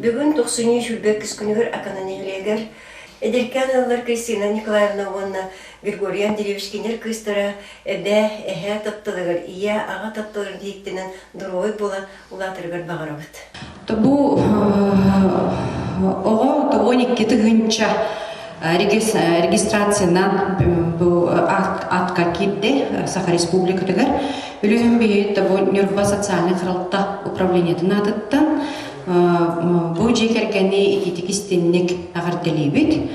Бүгүн тохсунньу 22 күнүгэр Акана нэһилиэгэр эдэркээн ыаллар Кристина Николаевна уонна Григорий Андреевич кинилэр кыыстара эбээ, эһээ тапталыгар, ийэ, аҕа тапталыгар тиһиктэнэн доруобай буола улаатарыгар баҕарабыт. Бу оҕо 12 тыһыынча регистрациянан бу атка киирдэ Саха Республикатыгар. Үлүһүн биһи бу Ньурба социальнай харалта управлениетын аатыттан бу дьиэ кэргэни итиитик истинник эҕэрдэлиибит.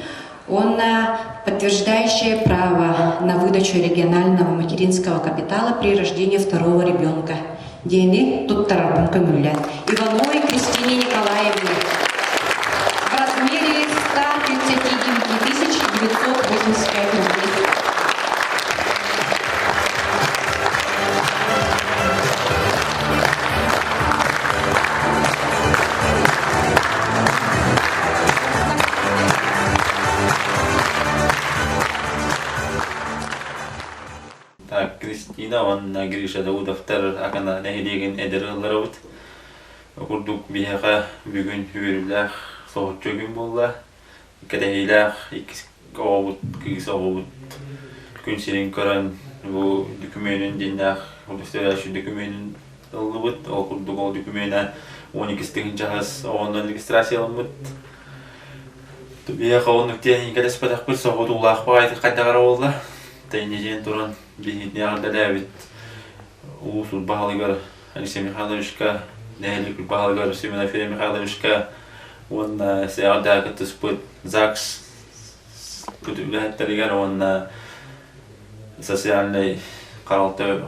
Уонна подтверждающее право на выдачу регионального материнского капитала при рождении второго ребенка диэни туттарарбын көҥүллээн. Ивановой Кристине Николаевне в размере 139 985 рублей. Так, Кристина уонна Гриша Давыдовтар Акана нэһилиэгин эдэр ыалларабыт. Курдук биһиэхэ бүгүн үөрүүлээх соһуччу күн буолла. Кэтэһиилээх иккис оҕобут, кыыс оҕобут күн сирин көрөн бу дөкүмүөнүн дьиҥнээх удостоверяющий дөкүмүөнүн ыллыбыт. Ол курдук ол дөкүмүөнэ 12 тыһыынча оҕоннон регистрацияламмыт. Биһиэхэ оннук диэн кэтэспэтэхпит соҕотуулаах баҕайытык хайдах эрэ буолла. Тэйньидьиэн туран биһигини эҕэрдэлээбит улуус баһылыгар Алексей Михайловичка, нэһилиэк баһылыгар Семен Аферий Михайловичка уонна эҕэрдэҕэ кыттыспыт ЗАГС үлэһиттэригэр уонна социальнай харалта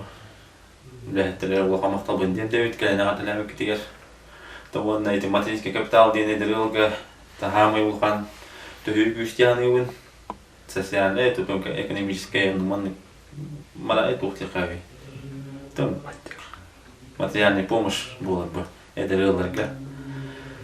үлэһиттэригэр улахан махталбын тиэрдэбит кэлэн эҕэрдэлээбиккитигэр. Уонна ити материнский капитал диэн эдэр ыалга таһаамай улахан төһүү күүс дии саныыбын. Социальная, это только экономическая, манна туох диэххэ материальная помощь буолар бу эдэр ыалларга.